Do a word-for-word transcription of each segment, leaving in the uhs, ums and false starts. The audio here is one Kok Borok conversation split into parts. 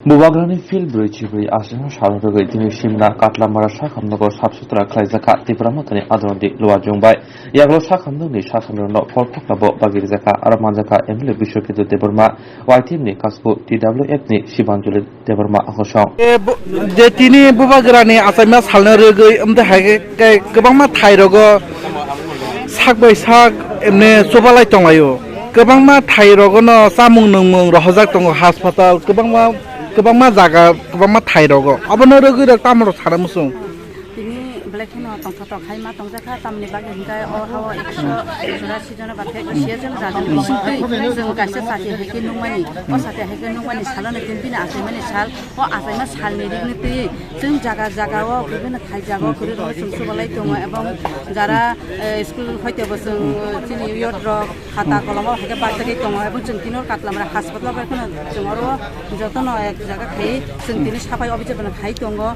Bubagrani field brwi chibrwi aswkno salno rwgwi tini Simna Katlamara sakhamnogo sap sutra khlaijakha Tipra Mothani Adron di Luwa Jung bai. Yagulo sakhamnokni sasamrokno phol thoknabo bagwi rwjakha, aro manjakha M L A Biswaketu Debbarma, Y T M ni Kasku, T W F ni Sibanjali Debbarma Hosong. E bo-, je tini Bubagrani achaima salno rwgwi amtwi hai khe kwbangma thai rogo sak bai sak emne chubalai tonglaio. Kwbangma thai rogono chamung nungmung rohorjak tongo, hospital kwbangma, kwbangma jaga, kwbangma thai rogo. Abono rwgwi rok tamo rok sana muchung. Tini belai kheno tongthotok hai ma tongjakha, tamni bagwi hinkhe o hao ekso churasi jona ba ekso chiyas jona rajani bisingtwi chwng kaisa chati hai khe nukmani. O chati hai khe nukmani salono tini bini achaimani sal, o achaima salni rigni twi chwng jaga jaga o bibinno thai jaga o kwrwi rok chwng chubalai tongo, ebong jara, eh, school hoite bo chwng, eh, chini youth rok khata kolom o hai khe baktagwi tongo, ebong chwng tini o Katlamara hospital bai kheno chwng oro jotono ek jaga khai chwng tini sapai office bai khai tongo.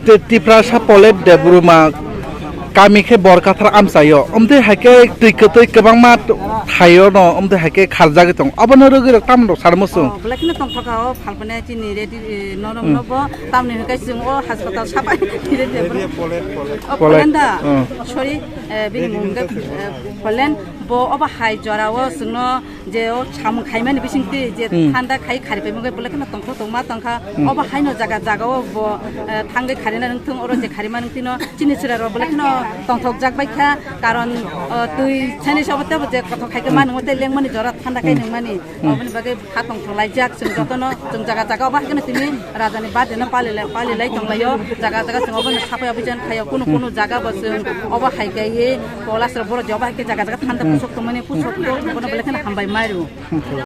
Te Tiprasa Polep Debbarma kami khe Borkathar amchaio. Amtwi hai khe twi kwtwi kwbangma thaio no amtwi hai khe kharjagwi tongo. Abono rwgwi rok tamni rok sarmo chwng. Oh, belai kheno tongthokha o phalpane chini ready, eh, norok no bo tamni hwnkhe chwng o hospital sapai ready. Polep, polep. Oh, Polep. Polenda. Hmm. Sorry, eh, bini mung hwnkhe, eh, Polen. Bo obo hai jora o chwngno je o samung khaimani bisingtwi je Hmm. thanda khai khari paimung khe belai kheno tongthok tongma tongkha. Hmm. Obo haino jaga jaga o bo, eh, thangwi kharina nungthung, oro je kharima nungtwino chini chwrai rok belai kheno tongthok jak bai kha, karon, eh, twi chani sobo tebo je kothok khai khe Hmm. manung tei lengmani jora thanda khai Hmm. nungmani. Hmm. Oboni bagwi kha tongthok laijak chwng jotono chwng jaga jaga obo hai kheno tini rajani birthday no pali lai, pali lai tonglaio, jaga jaga chwng obono sapai obijan khaio, kunu Hmm. kunu jaga bo chwng obo hai khe ye kolas rok borok je obo hai khe jaga jaga thanda Hmm. pusok tongmani pusok to, bono belai kheno hambai mairu.